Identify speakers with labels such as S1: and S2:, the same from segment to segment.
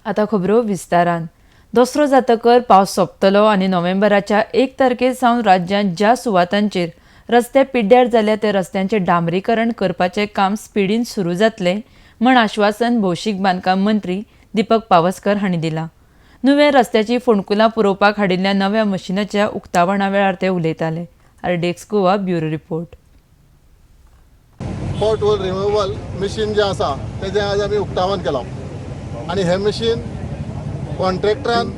S1: आतां खबरो विस्तारान. दसरो जातकर पावस सोंपतलो आनी नोव्हेंबराच्या 1 तारखे सावन राज्यांत ज्या सुवातांचेर रस्ते पिड्ड्यार जाल्या ते रस्त्यांचें डांबरीकरण करपाचें काम स्पिडीन सुरू जातलें म्हण आश्वासन भौशीक बांदकाम मंत्री दीपक पावसकर हांणी दिलां. नुवें रस्त्याची फोंडकुलां पुरोवपाक हाडिल्ल्या नव्या मशिनाच्या उक्तावणा वेळार ते उलयताले. RDX Goa bureau report.
S2: Pot hole removal machine जें आसा तेजें आज आमी उक्तावण केलां आनी हें मशीन कॉन्ट्रॅक्टरान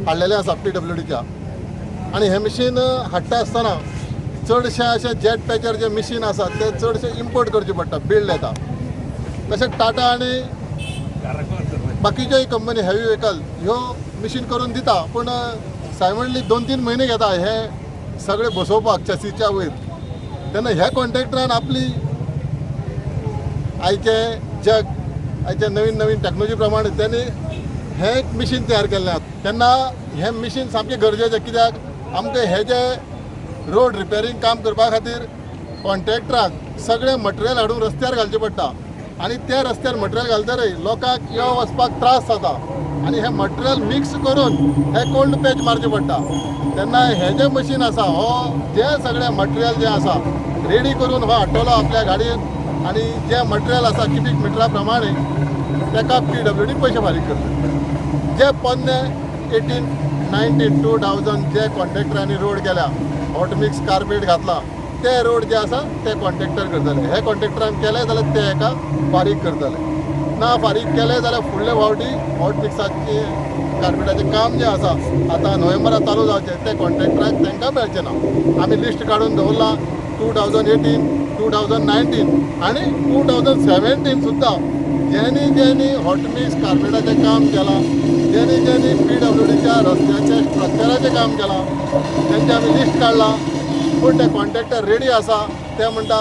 S2: हाडलेलें आसा पीडब्ल्यूडीच्या. आनी हें मशीन हाडटा आसतना चडशें अशें जेट पॅचर जें मशीन आसा तें चडशें इम्पोर्ट करचें पडटा, बिल्ड येता. तशें टाटा आनी बाकीच्योय कंपनी हेवी व्हेकल ह्यो मशीन करून दिता, पूण सायमंडली 2-3 म्हयने घेता हे सगळे बसोवपाक चसीच्या वयर. तेन्ना ह्या कॉन्ट्रॅक्टरान आपली आयचें जग, आयचे नवीन नवीन टॅक्नोलॉजी प्रमाणे त्यांनी हें एक मिशीन तयार केल्लें आसा. तेन्ना हें मिशीन सामकें गरजेचें, कित्याक आमकां हें जें रोड रिपेरींग काम करपा खातीर कॉन्ट्रॅक्टराक सगळें मटेरियल हाडून रस्त्यार घालचें पडटा आनी त्या रस्त्यार मटेरियल घालतरीय लोकांक यो वचपाक त्रास जाता आनी हें मटेरियल मिक्स करून हें कोल्ड पॅच मारचें पडटा. तेन्ना हें जें मशीन आसा हो जें सगळें मटेरियल जें आसा रेडी करून हो हाडटलो आपल्या गाडयेन आनी जें मटेरियल आसा क्युबीक मिटरा प्रमाणे ताका पीडब्ल्यूडी पयशे फारीक करता. जे पोन्ने 18 19 2000 जे कॉन्ट्रॅक्टरांनी रोड केल्या, हॉट मिक्स कार्पेट घातला, ते रोड जे आसा ते कॉन्ट्रॅक्टर करतले. हे कॉन्ट्रॅक्टरान केले जाल्यार ते हेका फारीक करतले, ना फारीक केले जाल्यार फुडले फावटी हॉट मिक्साचे कार्पेटाचें काम जें आसा आतां नोव्हेंबराक चालू जावचें ते कॉन्ट्रॅक्टराक तांकां मेळचें ना. आमी लिस्ट काडून दवरलां 2018 2019 आनी 2017 सुद्दां ज्यांनी ज्यांनी हॉट मिक्स कार्पेटाचें काम केलां, ज्यांनी ज्यांनी पीडब्ल्यूडीच्या रस्त्याचें स्ट्रक्चराचें काम केलां तेंचें आमी लिस्ट काडलां. पूण ते कॉन्ट्रॅक्टर रेडी आसा, ते म्हणटा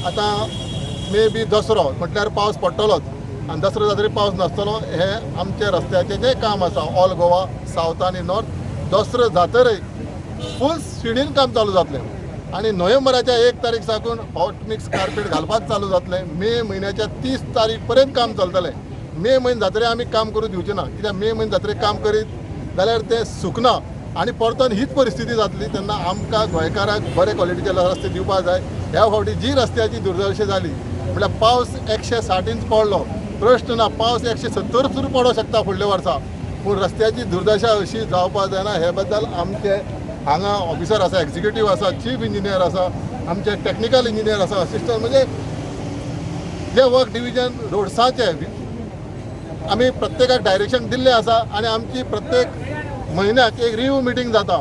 S2: आतां मे बी दसरो म्हटल्यार पावस पडटलोच आनी दसरो जातरी पावस नासतलो. हें आमचें रस्त्याचें जें काम आसा ऑल गोवा सावथ आनी नॉर्थ दसरो जातरय फूल स्पिडीन काम चालू जातलें आनी नोव्हेंबराच्या 1 तारीख साकून हॉट मिक्स कार्पेट घालपाक चालू जातलें. मे म्हयन्याच्या 30 तारीख पर्यंत काम चलतलें. मे म्हयनो जातरी आमी काम करूं दिवचें ना, कित्याक मे म्हयनो जातरी काम करीत जाल्यार तें सुकना आनी परतून हीच परिस्थिती जातली. तेन्ना आमकां गोंयकारांक बरे क्वॉलिटीचे रस्ते दिवपाक जाय. ह्या फावटी जी रस्त्याची दुर्दशा जाली म्हळ्यार पावस 160 इंच पडलो, प्रश्न ना, पावस 170 सुद्दां पडोंक शकता फुडल्या वर्सा, पूण रस्त्याची दुर्दशा अशी जावपाक जायना. हे बद्दल आमचे हांगा ऑफिसर आसा, एक्झिक्युटीव आसा, चीफ इंजिनियर आसा, आमचे टॅक्निकल इंजिनियर आसा, असिस्टंट म्हणजे जे वर्क डिविजन रोड्साचे आमी प्रत्येकाक डायरेक्शन दिल्लें आसा आनी आमची प्रत्येक म्हयन्याक एक रिव्यू मिटींग जाता.